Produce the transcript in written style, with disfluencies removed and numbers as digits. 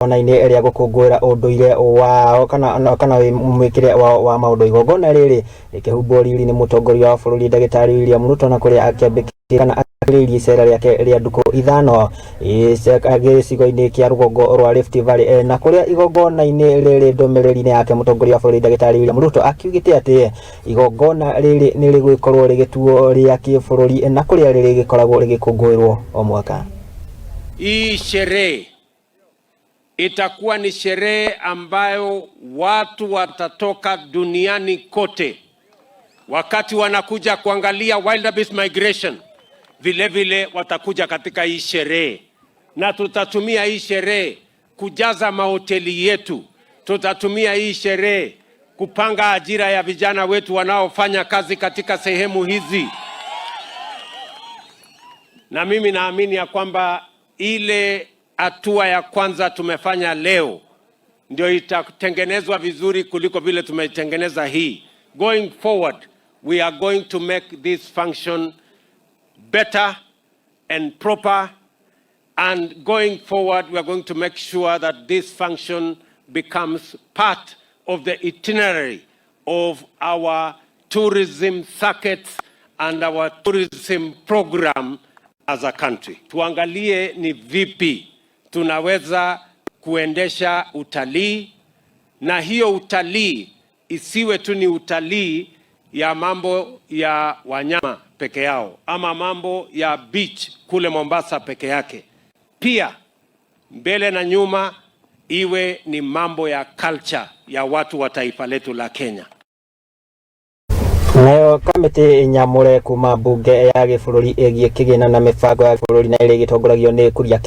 Igongona-inĩ rĩa gũkũngũĩra ũndũire wao kana mwĩkĩre wao wa maũndũ. Igongona rĩrĩ rĩkĩhumbwo riri nĩ mũtongoria wa bũrũri Ndagĩtarĩ William Ruto, na kũrĩa akĩambĩkĩra kana akĩrĩirie icera rĩake rĩa ndukũ 5 gĩcigo-inĩ kĩa rũgongo rwa Rift Valley, na kũrĩa igongona-inĩ rĩrĩ ndũmĩrĩri-inĩ yake mũtongoria wa bũrũri Ndagĩtarĩ William Ruto akiugĩte atĩ igongona rĩrĩ nĩ rĩgũkorwo rĩgĩtuo rĩa kĩbũrũri na kũrĩa rĩrĩgĩkoragwo rĩgĩkũngũĩrwo o mwaka. Hii sherehe itakuwa ni sherehe ambayo watu watatoka duniani kote wakati wanakuja kuangalia wildebeest migration, vile vile watakuja katika hii sherehe, na tutatumia hii sherehe kujaza mahoteli yetu. Tutatumia hii sherehe kupanga ajira ya vijana wetu wanaofanya kazi katika sehemu hizi, na mimi naamini ya kwamba ile hatua ya kwanza tumefanya leo ndio itatengenezwa vizuri kuliko vile tumeitengeneza hii. Going forward, we are going to make this function better and proper, and going forward we are going to make sure that this function becomes part of the itinerary of our tourism circuits and our tourism program as a country. Tuangalie ni vipi tunaweza kuendesha utalii, na hiyo utalii isiwe tu ni utalii ya mambo ya wanyama peke yao ama mambo ya beach kule Mombasa peke yake. Pia mbele na nyuma iwe ni mambo ya culture ya watu wa taifa letu la Kenya. Nayo kamĩtĩ nyamũre kuma mbunge ya gĩbũrũri ĩgiĩ kĩgĩna na mĩbango ya bũrũri na ĩrĩa ĩgĩtongoragio nĩ Kuria.